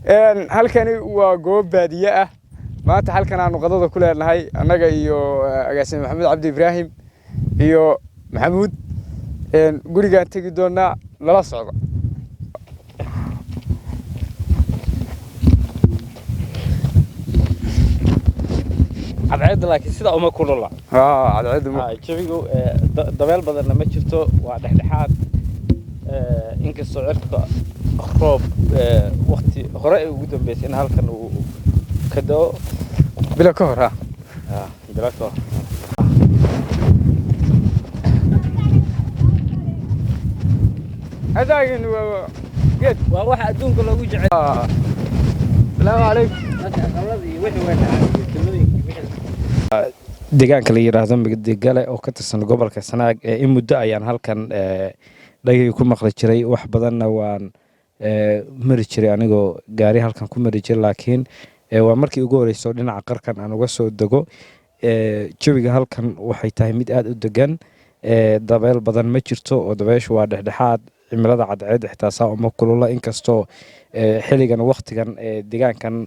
Halkani waa goob baadiye ah. Maanta halkan aanu qadada ku leenahay annaga iyo agaasime Maxamuud Cabdi Ibraahim iyo Maxamuud. Gurigaan tegi doonaa, nala socda. Cadceedda laakiin sidaa uma kulula. Cadceedda ma Jawigu dabeel badanna ma jirto, waa dhexdhexaad, inkastoo cirka roob wakti hore ay ugu dambeysay in halkan uu ka da'o. Bilo ka hor. Bilo ka hor. Hadaagin waa geed. Waa waxa adduunka loogu jecel. Asalaamu calaykum. Deegaanka la yidhaahdo Migdigale oo ka tirsan gobolka Sanaag, in muddo ayaan halkan dhagay ku maqli jiray, wax badanna waan mari jiray anigoo gaari halkan ku mari jiray, laakiin waa markii ugu horeyso dhinaca qarkan aan uga soo dego. Jawiga halkan waxay tahay mid aada u degan, dabeel badan ma jirto oo dabeeshu waa dhexdhexaad. Cimilada cadceedda xitaa saa uma kulula, inkastoo xilligan waktigan deegaankan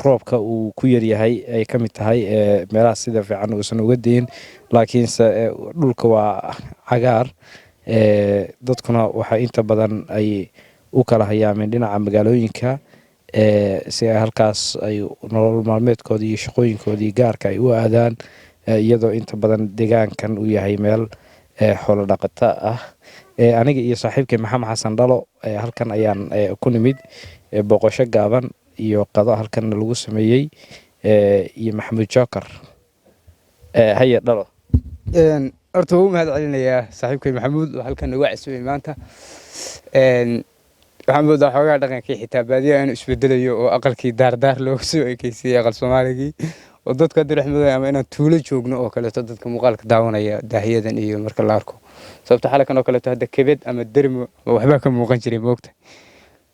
roobka uu ku yaryahay, ay ka mid tahay meelaha sida fiican uusan uga diin, laakiinse dhulka waa cagaar. Dadkuna waxay inta badan ay u kala hayaameen dhinaca magaalooyinka si ay halkaas ay nolol maalmeedkoodii iyo shaqooyinkoodii gaarka ay u aadaan, iyadoo inta badan deegaankan uu yahay meel xoolo dhaqato ah. Aniga iyo saaxiibkay Maxamed Xasan Dhalo halkan ayaan ku nimid booqosho gaaban iyo qado halkan lagu sameeyey iyo Maxamuud Joker. Haye Dhalo. Horta wuu mahad celinayaa saaxiibkay Maxamuud oo halkan nagu casumay maanta. Waxaan moodaa xoogaa dhaqankii xitaa baadiyaha inuu isbedelayo oo aqalkii daardaar looga soo ekeysiiyey aqal Soomaaligii, oo dadku hadda dhex moodaya ama inaan tuulo joogno oo kaleeto, dadka muuqaalka daawanaya daahiyadan iyo marka la arko, sababta xalakan oo kaleeto hadda kebed ama dermo ama waxbaa ka muuqan jiray moogta,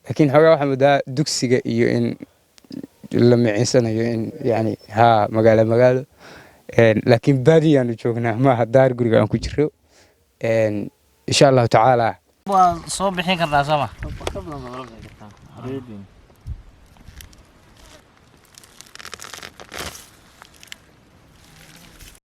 laakiin xoogaa waxaa moodaa dugsiga iyo in la micinsanayo in yani haa magaalo magaalo, laakiin baadiyaanu joognaa, maaha daar guriga aan ku jiro, insha Allahu tacaala. Waa soo bixin karnaa, sooma?